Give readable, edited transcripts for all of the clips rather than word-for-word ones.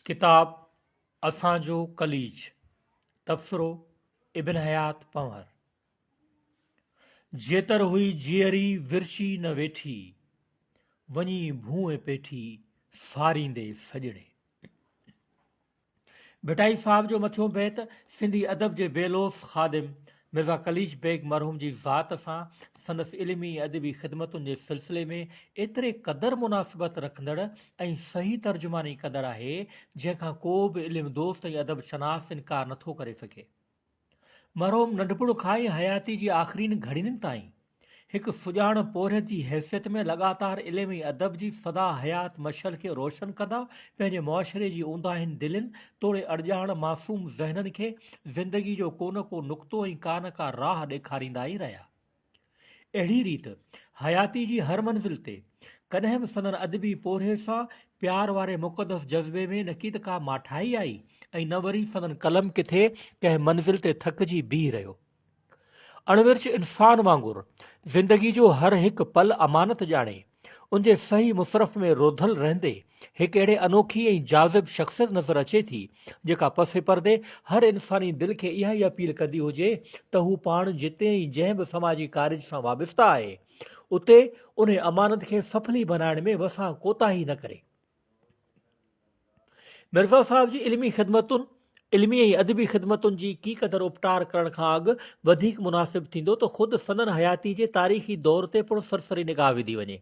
ڪتاب اسان جو قليچ، تبصرو ابن حيات پنهور. جيتر هئي جيئري ورچي نه ويٺي، وڃي ڀونء پيٺي ساريندي سڄڻي. ڀٽائي صاحب جو مٿيون بيت سنڌي ادب جي بي لوث خادم مرزا قليچ بيگ مرحوم جي ذات سان سندس علمي ۽ ادبي خدمتن جي سلسلي ۾ ايتري قدر مناسبت رکندڙ ۽ صحيح ترجماني ڪندڙ آهي، جنهن کان ڪو به علم دوست ۽ ادب شناس انڪار نٿو ڪري سگهي. مرحوم ننڍپڻ کان ئي حياتي جي آخرين گهڙين تائين هڪ سڄاڻ پورهيت جي حيثيت ۾ لڳاتار علم ۽ ادب جي سدا حيات مشعل کي روشن ڪندا پنهنجي معاشري جي اونداهين دلين توڙي اڻڄاڻ معصوم ذهنن کي زندگي جو ڪو نه ڪو نقطو ۽ ڪا نه ڪا راهه ڏيکاريندا ئي رهيا. اهڙي ريت حياتي جي هر منزل تي ڪڏهن به سندن ادبي پورهيي سان پيار واري مقدس جذبي ۾ نڪي ته ڪا ماٺائي آئي ۽ نه وري سندن قلم ڪٿي ڪنهن منزل تي ٿڪجي بيهي رهيو. اڻورچ انسان وانگر زندگي جو هر هڪ پل امانت ڄاڻي ان جي صحيح مصرف ۾ رڌل رهندي هڪ اهڙي انوکي ۽ جاذب شخصيت نظر اچي ٿي، جيڪا پس پردي هر انساني دل کي اها ئي اپيل ڪندي هجي ته هو پاڻ جتي ۽ جنهن به سماجي ڪارج سان وابسته آهي، اتي انهي امانت کي سڦلي بنائڻ ۾ وسان ڪوتاهي نه ڪري. مرزا صاحب جي علمي خدمتن، علمي ۽ ادبي خدمتن جي ڪي قدر اپٽار ڪرڻ کان اڳ وڌيڪ مناسب ٿيندو ته خود سندن حياتي جي تاريخي دور تي پڻ سرسري نگاهه وڌي وڃي.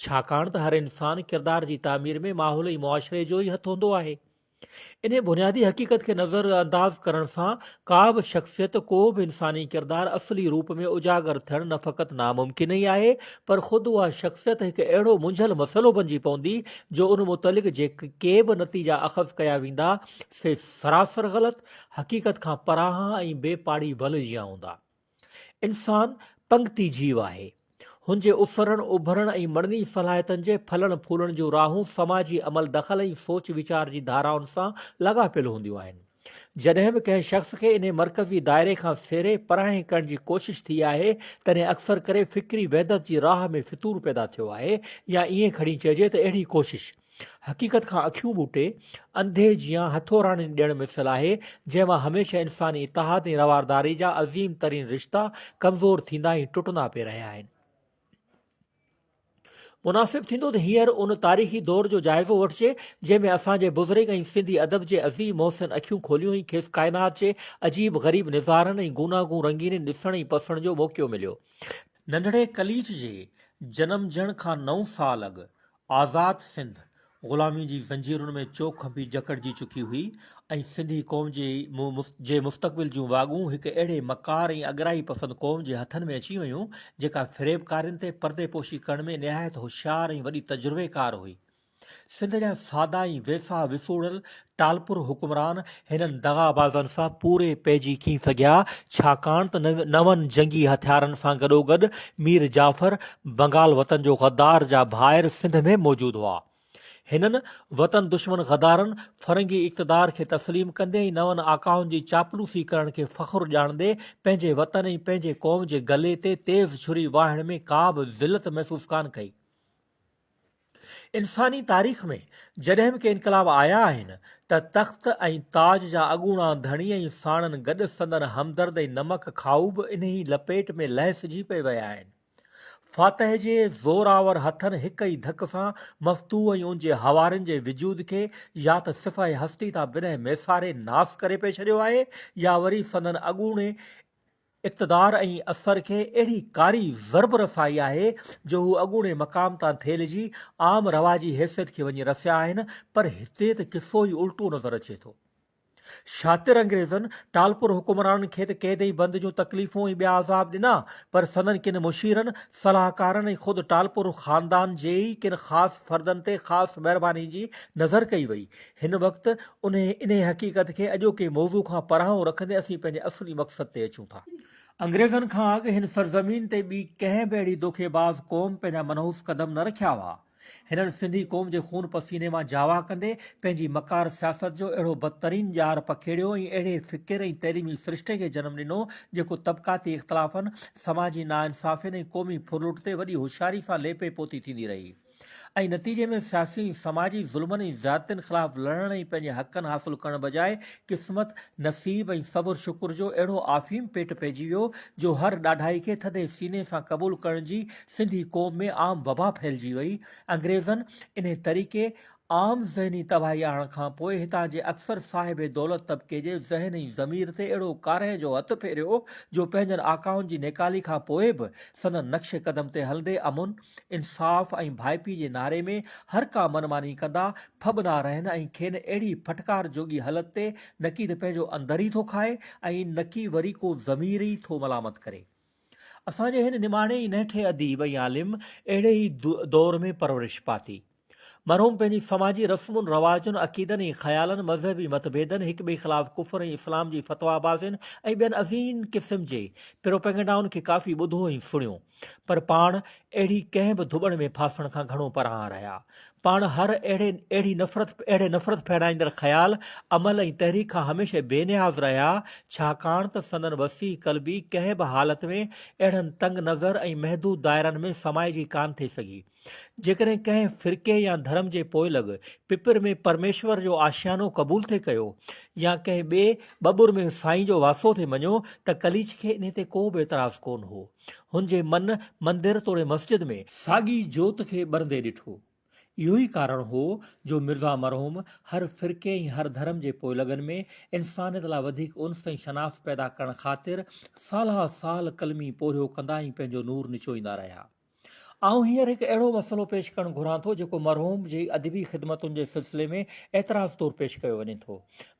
ڇاڪاڻ ته هر انسان ڪردار جي تعمير ۾ ماحول ۽ معاشري جو ئي هٿ هوندو آهي. انهيء بنيادي حقيقت کي نظر انداز ڪرڻ سان ڪا به شخصيت، ڪو به انساني ڪردار اصلي روپ ۾ اجاگر ٿيڻ نه فقط ناممڪن ئي آهي پر خود اها شخصيت هڪ اهڙو منجهيل مسئلو بنجي پوندي جو ان متعلق جيڪي به نتيجا اخذ ڪيا ويندا سي سراسر غلط، حقيقت کان پرانهان ۽ بي پاڙي ول جيان هوندا. انسان پنگتي جيو آهي. هن جي اسرڻ، اڀرڻ ۽ مڙني صلاحيتن جي ڦلڻ ڦولڻ جون راهون سماجي عمل دخل ۽ سوچ ويچار جي ڌارائن سان لاڳاپيل هونديون آهن. جڏهن به ڪنهن شخص کي انهي مرڪزي دائري کان سيري پرانهين ڪرڻ جي ڪوشش ٿي آهي، تڏهن اڪثر ڪري فڪري وحدت جي راهه ۾ فتور پيدا ٿيو آهي يا ائين کڻي چئجي ته اهڙي ڪوشش حقيقت کان اکيون ٻوٽي، انڌي جيان هٿوراڻين ڏيڻ مثل آهي، جنهن مان هميشه انساني اتحاد ۽ روارداري جا عظيم ترين رشتا ڪمزور ٿيندا ۽ ٽٽندا پئي رهيا آهن. مناسب ٿيندو ته هينئر ان تاريخي دور جو جائزو وٺجي، جنهن ۾ اسان جي بزرگ ۽ سنڌي ادب جي عظيم محسن اکيون کوليون ۽ کيس ڪائنات جي عجيب غريب نظارن ۽ گوناگون رنگينين ڏسڻ ۽ پسڻ جو موقعو مليو. ننڍڙي قليچ جي جنمجڻ کان نو سال اڳ آزاد سنڌ غلامي جي زنجيرن ۾ چوکنڀي جڪڙجي چڪي هئي ۽ سنڌي قوم جي جي مستقبل جون واڳون هڪ اهڙي مڪار ۽ اڳرائي پسند قوم جي هٿن ۾ اچي ويون جيڪا فريبڪارين تي پردي پوشي ڪرڻ ۾ نهايت هوشيار ۽ وڏي تجربيڪار هئي. سنڌ جا سادا ۽ ويساهه وسوڙل ٽالپر حڪمران هنن دغابازن سان پوري پئجي ڪين سگهيا، ڇاڪاڻ ته نون جنگي هٿيارن سان گڏوگڏ مير جعفر، بنگال وطن جو غدار جا ڀائر سنڌ ۾ موجود هئا. هنن وطن دشمن غدارن فرنگي اقتدار کي تسليم ڪندي ۽ نون آقائن جي چاپلوسي ڪرڻ کي فخر ڄاڻندي پنهنجي وطن ۽ پنهنجي قوم جي گلي تي تيز ڇري واهڻ ۾ ڪا به ذلت محسوس ڪانه ڪئي. انساني تاريخ ۾ جڏهن به ڪي انقلاب آيا آهن ته تخت ۽ تاج جا اڳوڻا ڌڻي ۽ ساڻن گڏ سندن همدرد ۽ نمڪ کائو به انهي لپيٽ ۾ لهسجي پئي ويا آهن. فاتح جي زورآور هٿن هڪ ئي ڌڪ سان مفتوح ۽ ان جي حوارين جي وجود کي يا ته صفحه هستي تان بنهه ميساري ناس ڪري پئي ڇڏيو آهي يا وري سندن اڳوڻي اقتدار ۽ اثر کي اهڙي ڪاري ضرب رسائي آهي جو هو اڳوڻي مقام تان ٿيلهجي عام رواجي حيثيت کي وڃي رسيا آهن پر هتي ته قصو ئي الٽو نظر اچي ٿو. شاطر انگريزن ٽالپر حڪمرانن کي ته قيد ۽ بند جون تڪليفون ۽ ٻيا عذاب ڏنا پر سندن ڪن مشيرن، صلاحڪارن ۽ خود ٽالپر خاندان جي ئي ڪن خاص فردن تي خاص مهرباني جي نظر ڪئي وئي. هن وقت انهيء انهيء حقيقت کي اڄوڪي موضوع کان پرانهون رکندي اسين پنهنجي اصلي مقصد تي اچون ٿا. انگريزن کان اڳ هن سرزمين تي ٻي ڪنهن به اهڙي دوکيباز قوم پنهنجا منحوس قدم نه رکيا هئا. هنن سنڌي قوم جي خون پسيني مان جاوا ڪندي پنهنجي مڪار سياست جو اهڙو بدترين ڄار پکيڙيو ۽ اهڙي فڪر ۽ تعليمي سرشتي کي جنم ڏنو جيڪو طبقاتي اختلافن، سماجي ناانصافين ۽ قومي ڦرلٽ تي وڏي هوشياري سان ليپي پوتي ٿيندي رهي. ۽ نتيجي ۾ سياسي ۽ سماجي ظلمن ۽ زيادتين خلاف لڙڻ ۽ پنهنجي حقن حاصل ڪرڻ بجاء قسمت، نصيب ۽ صبر شڪر جو اهڙو آفيم پيٽ پئجي ويو جو هر ڏاڍائي کي ٿڌي سيني سان قبول ڪرڻ جي سنڌي قوم ۾ عام وبا ڦهلجي وئي. انگريزن انهي طريقي عام ذهني تباهي آڻڻ کان پوء هتان جي اڪثر صاحب دولت طبقي جي ذهن ۽ ضمير تي اهڙو ڪارنهن جو هٿ ڦيريو جو پنهنجن آقائن جي نيڪالي کان پوء به سندن نقش قدم تي هلندي امن، انصاف ۽ ڀائپي جي نعري ۾ هر ڪا من ماني ڪندا ڦٻندا رهن ۽ کين اهڙي ڦٽڪار جوڳي هلت تي نڪي ته پنهنجو اندر ئي ٿو کائي ۽ نڪي وري ڪو ضمير ئي ٿو ملامت ڪري. اسان جي هن نماڻي ۽ نهٺي اديب ۽ عالم اهڙي ئي دور ۾ پرورش پاتي. مرحوم پنهنجي سماجي رسمن، رواجن، عقيدن ۽ خيالن، مذهبي متڀيدن، هڪٻئي خلاف ڪفر ۽ اسلام جي فتويٰ بازين ۽ ٻين عظيم قسم جي پروپيگنڊائن کي ڪافي ٻڌو ۽ سڻيو، پر پاڻ اهڙي ڪنهن به ڌٻڻ ۾ ڦاسڻ کان گهڻو پرانهان رهيا. پاڻ هر اهڙي اهڙي نفرت اهڙي نفرت ڦهلائيندڙ خيال، عمل ۽ تحريڪ کان هميشه بي نياز رهيا، ڇاڪاڻ ته سندن وسيع قلبي ڪنهن به حالت ۾ اهڙن تنگ نظر ۽ محدود دائرن ۾ سمائجي ڪانه ٿي سگهي. جيڪڏهن ڪنهن فرقي يا ڌرم جي پوئلڳ پپر ۾ پرميشور جو آشيانو قبول ٿي ڪيو يا ڪنهن ٻئي ٻٻر ۾ سائين جو واسو ٿي مڃيو ته قليچ کي انهي تي ڪو به اعتراض ڪونه هو. هن جي من مندر توڙي مسجد ۾. ساڳي جوت کي ٻرندي ڏٺو. اهو ئي ڪارڻ هو جو مرزا مرحوم هر فرقي ۽ هر ڌرم جي پوئلڳن ۾ انسانيت لاء وڌيڪ انس ۽ شناخت پيدا ڪرڻ خاطر سالها سال قلمي پورهيو ڪندا ۽ پنهنجو نور نچوئيندا رهيا. آئون هينئر هڪ اهڙو مسئلو پيش ڪرڻ گهران ٿو، جيڪو مرحوم جي ادبي خدمتن جي سلسلي ۾ اعتراض طور پيش ڪيو وڃي ٿو.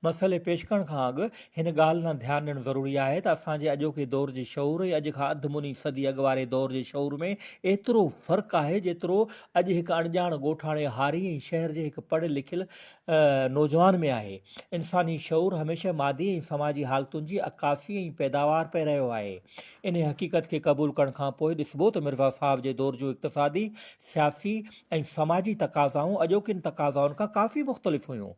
مسئلي پيش ڪرڻ کان اڳ هن ڳالهه ڏانهن ڌيان ڏيڻ ضروري آهي ته اسان جي اڄوڪي دور جي شعور ۽ اڄ کان اڌ مني صدي اڳ واري دور جي شعور ۾ ايترو فرق آهي، جيترو اڄ هڪ اڻڄاڻ ڳوٺاڻي هاري ۽ شهر جي هڪ پڙهيل لکيل نوجوان ۾ آهي. انساني شعور هميشه مادي ۽ سماجي حالتن جي عڪاسي ۽ پيداوار پئي رهيو آهي. انهيء حقيقت کي قبول ڪرڻ کان پوء ڏسبو ته مرزا صاحب جي دور جون اقتصادي، سياسي ۽ سماجي تقاضائون اڄوڪين تقاضائن کان ڪافي مختلف هيون.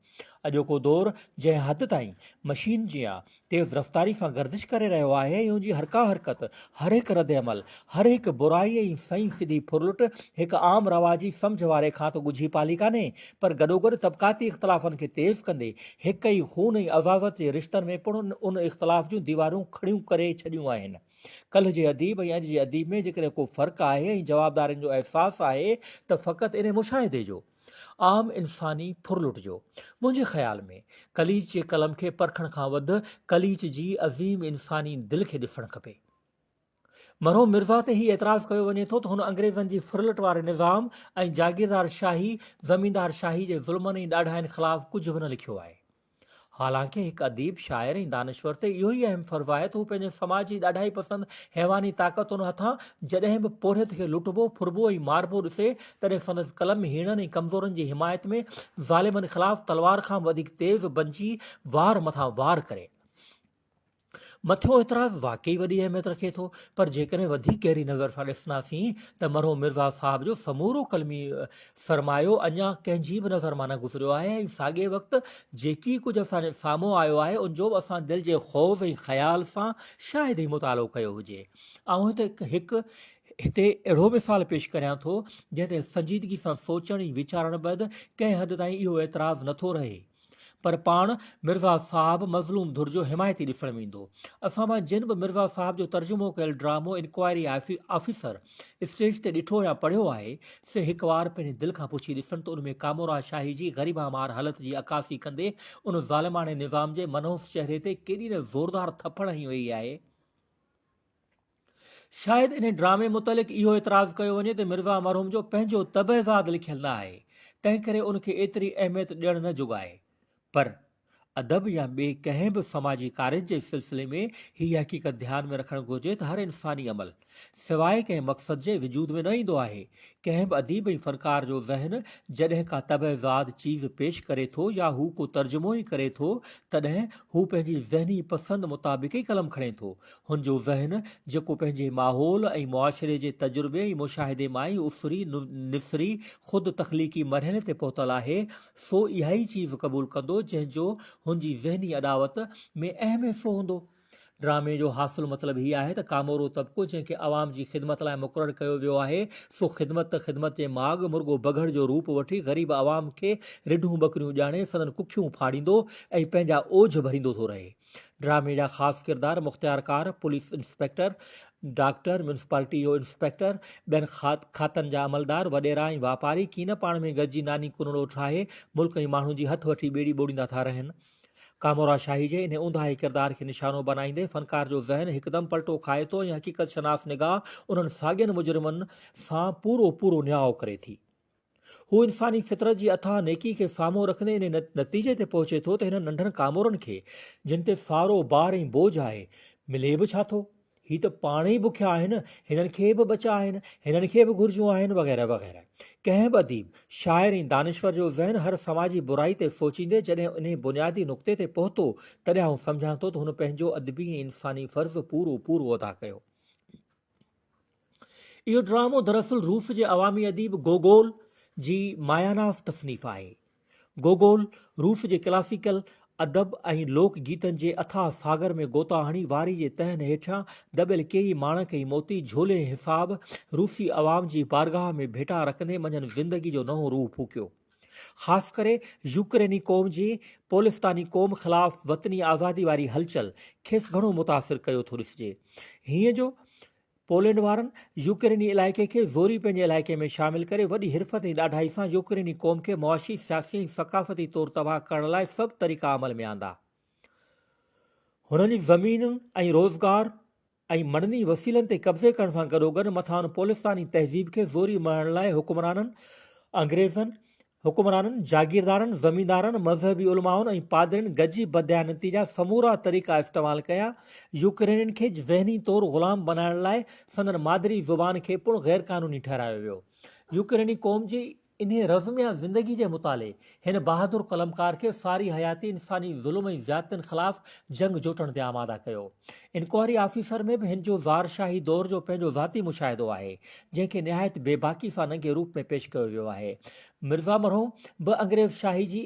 اڄوڪو دور جنهن حد تائين مشين جيان تيز رفتاري سان گردش ڪري رهيو آهي ۽ ان جي هرڪا حرڪت، هر هڪ ردعمل، هر هڪ برائي ۽ سئين سڌي ڦرلٽ هڪ عام رواجي سمجهه واري کان ته ڳجهي پالي ڪانهي پر گڏوگڏ طبقاتي اختلافن کي تيز ڪندي هڪ ئي خون ۽ عزازت جي رشتن ۾ پڻ ان اختلاف جون ديوارون کڙيون ڪري ڇڏيون آهن. ڪلهه جي اديب ۽ اڄ جي اديب ۾ جيڪڏهن ڪو فرق آهي ۽ جوابدارين جو احساس آهي ته فقط انهي مشاهدي جو. عام انساني ڦرلٽ جو. منهنجي خيال ۾، قليچ جي قلم کي پرکڻ کان وڌ قليچ جي عظيم انساني دل کي ڏسڻ کپي. مرحوم مرزا تي هي اعتراض ڪيو وڃي ٿو ته هن انگريزن جي ڦرلٽ واري نظام ۽ جاگيردار شاهي، زميندار شاهي جي ظلمن ۽ ڏاڍاين خلاف ڪجهه به نه لکيو آهي. حالانڪه هڪ اديب، شاعر ۽ دانشور تي اهو ئي اهم فرض آهي ته هو پنهنجي سماج جي ڏاڍائي پسند حيواني طاقتن هٿان جڏهن به پورهيت کي لٽبو، ڦربو ۽ ماربو ڏسي تڏهن سندس قلم هيڻن ۽ ڪمزورن جي حمايت ۾ ظالمن خلاف تلوار کان به وڌيڪ تيز بنجي وار مٿان وار ڪري. مٿيون اعتراض واقعي وڏي اهميت رکي ٿو، پر جيڪڏهن وڌيڪ گهري نظر سان ڏسنداسين ته مرحوم مرزا صاحب جو سمورو قلمي سرمايو اڃا ڪنهن جي به نظر مان نه گذريو آهي ۽ ساڳئي وقت جيڪي ڪجهه اسان جي سامهون آيو آهي ان جو به اسان دل جي خوض ۽ خيال سان شايد ئي مطالعو ڪيو هجي. آئون هتي هڪ هتي اهڙو مثال پيش ڪريان ٿو، جنهن تي سنجيدگي سان سوچڻ ۽ ويچارڻ بعد ڪنهن حد تائين اهو اعتراض نٿو رهي. پر پاڻ مرزا صاحب مظلوم ڌر جو حمايتي ڏسڻ ۾ ايندو. اسان مان جن به مرزا صاحب جو ترجمو ڪيل ڊرامو انڪوائري آفيسر اسٽيج تي ڏٺو يا پڙهيو آهي، سي هڪ وار پنهنجي دل کان پڇي ڏسن ته ان ۾ ڪامورا شاهي جي غريبامار هلت جي عڪاسي ڪندي ان ظالماڻي نظام جي منحوس چهري تي ڪيڏي نه زوردار ٿڦڙ هنئي ويئي آهي. شايد انهي ڊرامي متعلق اهو اعتراض ڪيو وڃي ته مرزا مرحوم جو پنهنجو طبعزاد لکيل نه آهي، تنهنڪري ان کي ايتري اهميت ڏيڻ نه جوڳائي. پر، ادب يا ٻئي ڪنهن به سماجي ڪارج جي سلسلي ۾ هيء حقيقت ڌيان ۾ رکڻ گهرجي ته هر انساني عمل، سواء ڪنهن مقصد جي وجود ۾ نه ايندو آهي. ڪنهن به اديب ۽ فنڪار جو ذهن جڏهن ڪا طبعزاد چيز پيش ڪري ٿو يا هو ڪو ترجمو ئي ڪري ٿو، تڏهن هو پنهنجي ذهني پسند مطابق ئي قلم کڻي ٿو. هن جو ذهن، جيڪو پنهنجي ماحول ۽ معاشري جي تجربي ۽ مشاهدي مان ئي اسري، نسري، خود تخليقي مرحلي تي پهتل آهي، سو اها ئي چيز قبول ڪندو، جنهن جو هن جي ذهني اڏاوت ۾ اهم حصو هوندو. ڊرامي جو حاصل مطلب هي آهي ته ڪامورو طبقو جنهن کي عوام جي خدمت لاء مقرر ڪيو ويو آهي سو خدمت ته خدمت جي ماڳ مرڳو بگهڙ جو روپ وٺي غريب عوام کي رڍون ٻڪريون ڄاڻي سندن ڪکيون ڦاڙيندو ۽ پنهنجا اوجهه ڀريندو ٿو رهي. ڊرامي جا خاص ڪردار مختيارڪار، پوليس انسپيڪٽر، ڊاڪٽر، ميونسپالٽي جو انسپيڪٽر، ٻين کاتن جا عملدار، وڏيرا ۽ واپاري ڪيئن نه پاڻ ۾ گڏجي ناني ڪنڙو ٺاهي ملڪ ۽ ماڻهن جي هٿ وٺي ٻيڙي ٻوڙيندا ٿا رهن. ڪامورا شاهي جي انهي اونداهي ڪردار کي نشانو بنائيندي فنڪار جو ذهن هڪدم پلٽو کائي ٿو ۽ حقيقت شناس نگاهه انهن ساڳين مجرمن سان پورو پورو نياء ڪري ٿي. هو انساني فطرت جي اٿاهه نيڪي کي سامهون رکندي انهي نتيجي تي پهچي ٿو ته هنن ننڍن ڪامورن کي، جن تي سارو بار ۽ بوجهه آهي، ملي به ڇا ٿو؟ هي ته پاڻ ئي بکيا آهن، هنن کي به ٻچا آهن، هنن کي به گهرجون آهن وغيره وغيره. ڪنهن به اديب، شاعر ۽ دانشور جو ذهن هر سماجي برائي تي سوچيندي جڏهن انهي بنيادي نقطي تي پهتو، تڏهن آئون سمجهان ٿو ته هن پنهنجو ادبي ۽ انساني فرض پورو پورو ادا ڪيو. اهو ڊرامو دراصل روس جي عوامي اديب گوگول جي ماياناز تصنيف آهي. گوگول روس جي ڪلاسيڪل ادب ۽ لوڪ گيتن جي اٿاهه ساگر ۾ غوطا هڻي واري جي تهن هيٺيان دٻيل ڪيئي ماڻڪ ۽ موتي جهولي حساب روسي عوام جي بارگاهه ۾ ڀيٽا رکندي منجهن زندگي جو نئون روح ڦوڪيو. خاص ڪري يوڪريني قوم جي پولستاني قوم خلاف وطني آزادي واري هلچل کيس گهڻو متاثر ڪيو ٿو ڏسجي. هيئن جو پولينڊ وارن يوڪريني علائقي کي زوري پنهنجي علائقي ۾ شامل ڪري وڏي حرفت ۽ ڏاڍائي سان يوڪريني قوم کي معاشي، سياسي ۽ ثقافتي طور تباهه ڪرڻ لاء سڀ طريقا عمل ۾ آندا. هنن جي زمينن ۽ روزگار ۽ مڙني وسيلن تي قبضي ڪرڻ سان گڏوگڏ مٿانئن پولستاني تهذيب کي زوري مڙهڻ لاء حڪمرانن، انگريزن، حڪمرانن، جاگيردارن، زميندارن، مذهبي علمائن ۽ پادرين گڏجي بدديانتي جا سمورا طريقا استعمال ڪيا. يوڪرينين کي ذهني طور غلام بنائڻ لاء سندن مادري زبان کي پڻ غيرقانوني ٺهرايو ويو. يوڪريني قوم جي انهي رزميه زندگي جي مطالعي هن بهادر قلمڪار کي ساري حياتي انساني ظلم ۽ زيادتين خلاف جنگ جوٽڻ تي آماده ڪيو. انڪوائري آفيسر ۾ به هن جو زار شاهي دور جو پنهنجو ذاتي مشاهدو آهي، جنهن کي نهايت بيباڪي سان ننگي روپ ۾ پيش ڪيو ويو آهي. مرزا مرحوم به انگريز شاهي جي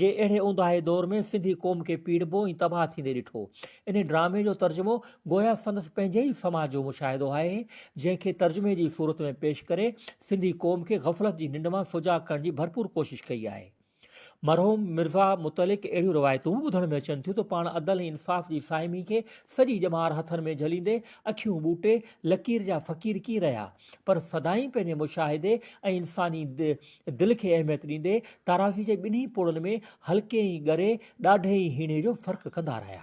جي اهڙي اونداهي دور ۾ سنڌي قوم کي پيڙبو ۽ تباهه ٿيندي ڏٺو. انهي ڊرامي جو ترجمو گويا سندس پنهنجي ئي سماج جو مشاهدو آهي، جنهن کي ترجمي جي صورت ۾ پيش ڪري سنڌي قوم کي غفلت جي ننڊ مان سجاڳ ڪرڻ جي ڀرپور ڪوشش ڪئي آهي. مرحوم مرزا متعلق اهڙيون روايتون به ٻڌڻ ۾ اچن ٿيون ته پاڻ عدل ۽ انصاف جي ساهمي کي سڄي ڄمار هٿن ۾ جهليندي اکيون ٻوٽي لڪير جا فقير ڪي رهيا پر سدائين پنهنجي مشاهدي ۽ انساني دل کي اهميت ڏيندي تارازي جي ٻنهي پوڙن ۾ هلڪي ۽ ڳري، ڏاڍي ۽ هيڻي جو فرق ڪندا رهيا.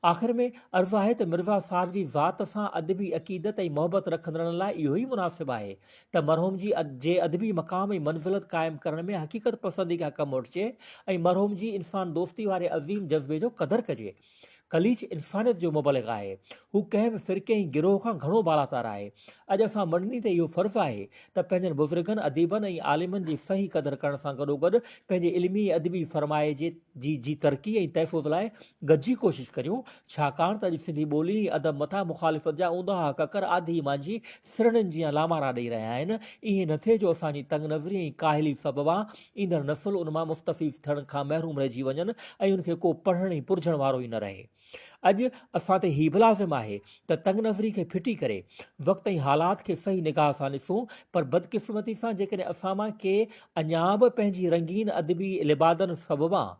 آخر ۾ عرض آهي ته مرزا صاحب جي ذات سان ادبي عقيدت ۽ محبت رکندڙن لاء اهو ئي مناسب آهي ته مرحوم جي جي ادبي مقام ۽ منزلت قائم ڪرڻ ۾ حقيقت پسندي کان ڪم وٺجي ۽ مرحوم جي انسان دوستي واري عظيم جذبي جو قدر ڪجي. قليچ انسانيت جو مبلغ آهي. هو ڪنهن به فرقي ۽ گروهه کان گهڻو بالاتر آهي. اڄ اسان مڙني تي اهو فرض آهي ته پنهنجن بزرگن، اديبن ۽ عالمن جي صحيح قدر ڪرڻ سان گڏوگڏ پنهنجي علمي ۽ ادبي فرمائي جي جي جي ترقي ۽ تحفظ لاء گڏجي ڪوشش ڪريون، ڇاڪاڻ ته اڄ سنڌي ٻولي ۽ ادب مٿان مخالفت جا اونداها ڪڪر آڌي مانجهي سرڻين جيان لامارا ڏئي رهيا آهن، ائين نه ٿئي جو اسان جي تنگ نظري ۽ ڪاهلي سببان ايندڙ نسل ان مان مستفيض ٿيڻ کان محروم رهجي وڃن ۽ ان کي ڪو پڙهڻ ۽ پرجهڻ وارو ئي نه رهي. اڄ اسان تي هي به لازم آهي ته تنگ نظري کي ڦٽي ڪري وقت ۽ حالات کي صحيح نگاهه سان ڏسون پر بدقسمتي سان جيڪڏهن اسان مان ڪي اڃا به پنهنجي رنگين ادبي لبادن سببان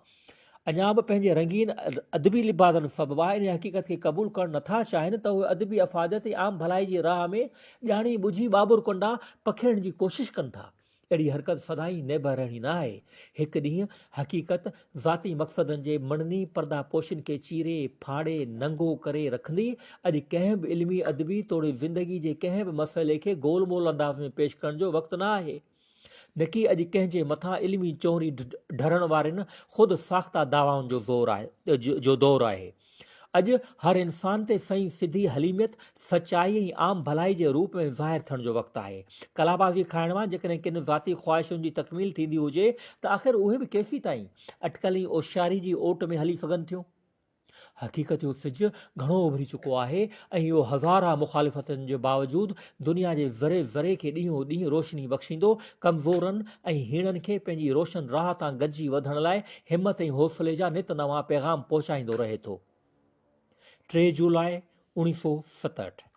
اڃا به پنهنجي رنگين ادبي لبادن سببان انهي حقيقت کي قبول ڪرڻ نٿا چاهين ته اهي ادبي افاديت ۽ عام ڀلائي جي راهه ۾ ڄاڻي ٻجهي ٻاٻر ڪنڊا پکيڙڻ جي ڪوشش ڪن ٿا. اهڙي حرڪت سدائين نيبهه رهڻي نه آهي. هڪ ڏينهن حقيقت ذاتي مقصدن جي مڙني پرده پوشين کي چيري، ڦاڙي، ننگو ڪري رکندي. اڄ ڪنهن به علمي، ادبي توڙي زندگي جي ڪنهن به مسئلي کي گول مول انداز ۾ پيش ڪرڻ جو وقت نه آهي. نڪي اڄ ڪنهن جي مٿان علمي چونري ڍرڻ وارين خود ساخته دعوائن جو زور آهي جو دور آهي. اڄ هر انسان تي سئين سڌي حليميت، سچائي ۽ عام ڀلائي جي روپ ۾ ظاهر ٿيڻ جو وقت آهي. قلابازي کائڻ مان جيڪڏهن ڪن ذاتي خواهشن جي تڪميل ٿيندي هجي ته آخر اهي به ڪيسيتائين اٽڪل ۽ اوشياري جي اوٽ ۾ هلي سگهن ٿيون؟ حقيقت جو سج گهڻو اڀري چڪو آهي ۽ اهو هزارها مخالفتن جي باوجود دنيا جي ذري ذري کي ڏينهون ڏينهن روشني بخشيندو ڪمزورن ۽ هيڻن کي پنهنجي روشن راهه تان گڏجي وڌڻ لاء همت ۽ حوصلي جا نت نوان پيغام پهچائيندو رهي ٿو. 3 جولاء 1967.